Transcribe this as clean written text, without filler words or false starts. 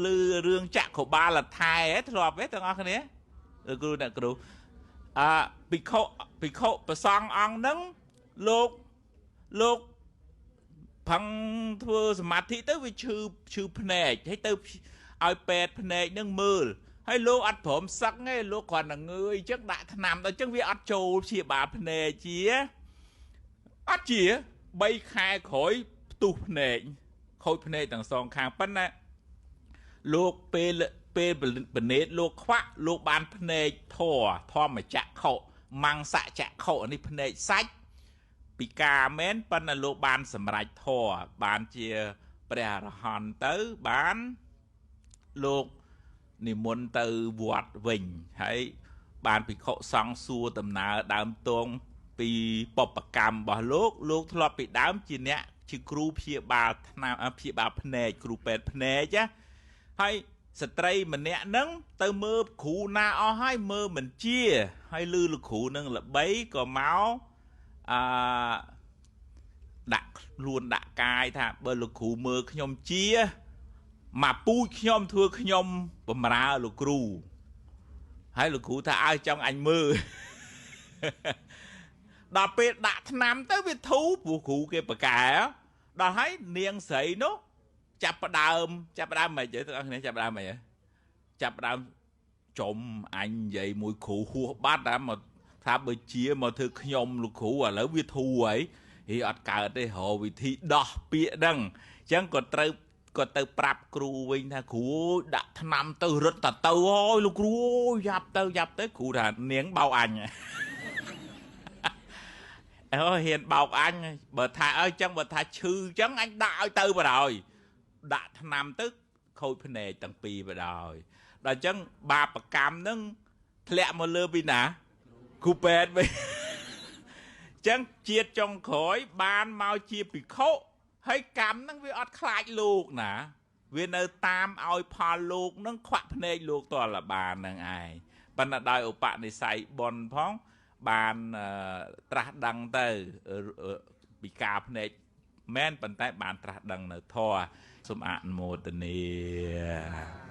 ឮរឿងចក្របាលថែធ្លាប់ទេទាំងអស់គ្នា គ្រូអ្នកគ្រូ អភិក្ខុភិក្ខុប្រសង់អង្គហ្នឹង លោកផឹងធ្វើសមាធិទៅ វាឈឺឈឺភ្នែក ហើយទៅឲ្យពេទ្យភ្នែកនឹងមើល ហើយលោកអត់ព្រមសឹកទេ លោកគ្រាន់តែងើយអញ្ចឹង ដាក់ថ្នាំដល់អញ្ចឹង វាអត់ចូលព្យាបាលភ្នែកជាអត់ជា 3ខែក្រោយផ្ទុះភ្នែក ខូចភ្នែកទាំងសងខាង។ ប៉ុន្តែលោកពេលពេលបណេតលោកខ្វាក់ លោកបានភ្នែកធរធម្មចក្ខុមង្សចក្ខុ នេះភ្នែកសាច់ពិការមែន ប៉ុន្តែលោកបានសម្រេចធរ បានជាព្រះអរហន្តទៅ បានលោកនិមន្តទៅវត្តវិញ ហើយបានភិក្ខុសង្ឃសួរដំណើរដើមទងពីបពកម្មរបស់លោក។ លោកធ្លាប់ពីដើមជាអ្នកជាគ្រូព្យាបាលថ្នាំ ព្យាបាលភ្នែក គ្រូពេទ្យភ្នែកណា ហើយស្ត្រីម្នាក់ហ្នឹងទៅមើលគ្រូណាអស់ហើយមើលមិនជា ហើយលឺលោកគ្រូនឹងល្បី ក៏មកអឺដាក់ខ្លួនដាក់កាយថា បើលោកគ្រូមើលខ្ញុំជា មកពូជខ្ញុំធ្វើខ្ញុំបំរើលោកគ្រូ។ ហើយលោកគ្រូថា ឲ្យចង់អញមើល ដល់ពេលដាក់ថ្នាំទៅវាធូរ ព្រោះគ្រូគេប្រកែដល់ហើយ។ នាងស្រីនោះចាប់ផ្ដើមចាប់ផ្ដើមមិនទេទាំងអស់គ្នា ចាប់ផ្ដើមមិន ចាប់ផ្ដើមចំអញនិយាយមួយគ្រូហួសបាត់ តែមកថាបើជាមកធ្វើខ្ញុំលោកគ្រូ ឥឡូវវាធូរហើយ ហីអត់កើតទេ រកវិធីដោះពាក្យហ្នឹង។ អញ្ចឹងក៏ត្រូវក៏ទៅប្រាប់គ្រូវិញថា គ្រូដាក់ថ្នាំទៅរត់តទៅ អូយលោកគ្រូយ៉ាប់ទៅយ៉ាប់ទៅ។ គ្រូថា នាងបោកអញ អូហ៊ានបោកអញ បើថាអើចឹង បើថាឈឺចឹង អញដាក់ឲ្យទៅបរោយ ដាក់ថ្នាំទៅខូចភ្នែកទាំងពីរបដ ாய்។ ដល់ចឹងបាបកម្មនឹងធ្លាក់មកលើពីណា គ្រូពេទ្យវិញ។ ចឹងជាតិចុងក្រោយបានមកជាភិក្ខុ ហើយកម្មនឹងវាអត់ខ្លាចលោកណា វានៅតាមឲ្យផលលោកនឹងខ្វាក់ភ្នែកលោកតលបាននឹងឯង ប៉ុន្តែដោយឧបនិស្ស័យបុណ្យផង បានត្រាស់ដឹងទៅ ពិការភ្នែកមែន ប៉ុន្តែបានត្រាស់ដឹងនៅធម៌។ សូមអនុមោទនា។